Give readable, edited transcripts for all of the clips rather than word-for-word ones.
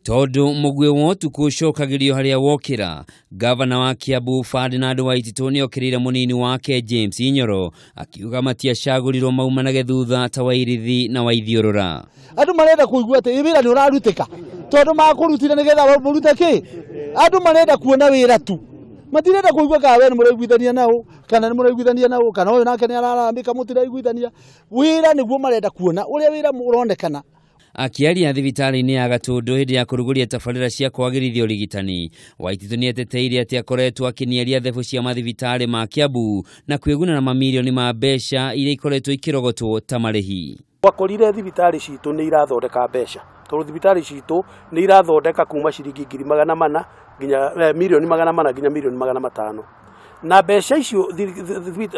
Tondu mugwe wa ũtukũ ũcokagĩrio harĩa wokĩra, gavana wa Kiambu Ferdinand Waititu nĩokĩrĩire mũnini wake James Inyoro akiuga matiacagũrirwo maumanage thutha ta Wairithi na Waithiũrũra. Andũ marenda kũigua atĩ wĩra nĩ ũrarutĩka tondũ makũrutire nĩgetha mũrute kĩ. Andũ marenda kuona wĩra tu, matirenda kũigua kana we nĩ mũraiguithania nao kana nĩ mũraiguithania nao kana ũyũ nake nĩ araramĩka mũtiraiguithania. Wĩra nĩguo marenda kuona, ũrĩa wĩra ũronekana. Akiaria thibitarĩ-inĩ ya Gatũndũ hĩndĩ ya kũrugũria tabarĩra cia kwagĩrithia ũrigitani, Waititu nĩeteteire atĩ akoretwo akĩnieria thebũ cia mathibitarĩ ma Kiambu na kwĩguna na mamirioni ma mbeca iria ikoretwo ikĩrogotwo ta marĩhi. Twakorire thibitarĩ citũ nĩ irathondeka mbeca, tondũ thibitarĩ citũ nĩ irathondeka kuma ciringi ngiri magana mana nginya mirioni magana mana nginya mirioni magana matano. Na mbeca icio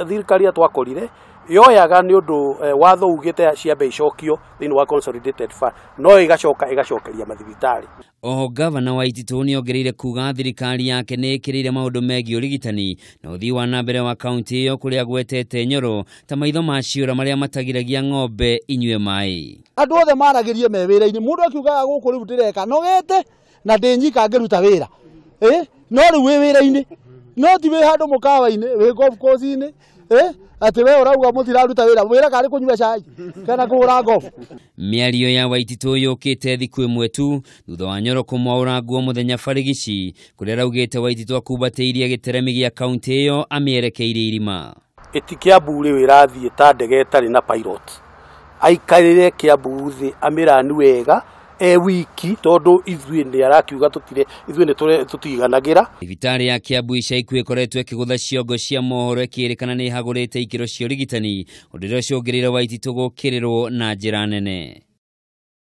thirikari ya twakorire yoyaga nĩ ũndũ watho ugĩte ciambe icokio thĩinĩ wa consolidated fund, no ĩgacoka ĩgacokeria mathibitarĩ. Oho gavana Waititu nĩongereire kuga thirikari yake nĩ ĩkĩrĩire maũndũ megiĩ ũrigitani na ũthii wa na mbere wa kaunti ĩyo kũrĩa gwetete Nyoro ta maitho ma ciũra marĩa matagiragia ng'ombe inyue maĩ. Andũ othe maragĩrie me wĩra-inĩ, mũndũ akiugaga gũkũ rĩu ndĩreka nogete na ndĩ nyika ngĩruta wĩra, no rĩu wĩ wĩra-inĩ, no ti wĩ handũ mũkawa-inĩ, wĩ golf course-inĩ, atĩ we ũrauga mũtiraruta wĩra, wĩra karĩ kũnyua cai kana kũhũra golf. Mĩario ya Waititu yũkĩte thikũ ĩmwe tu thutha wa Nyoro kũmwaũra nguo mũthenya barigici kũrĩa araugĩte Waititu akumbatĩirie gĩteremi gĩa kaunti ĩyo amĩerekeire irima. Ĩti Kiambu rĩu ĩrathiĩ ta ndege ĩtarĩ na pilot, aikarĩre Kiambu thĩ amĩrani wega e wiki tondu ithuĩ nĩ arakiuga tutire ithuĩ nĩ tutiganagĩra. Thibitarĩ ya Kiambu ica ikuhĩ ĩkoretwo ĩkĩgũtha ciongo cia mohoro ĩkĩrĩkana nĩ ĩhagũrĩte ikĩro cia ũrigitani, ũndũ ũrĩa ũcũngĩrĩire Waititu gũkĩrĩrwo na njĩra nene.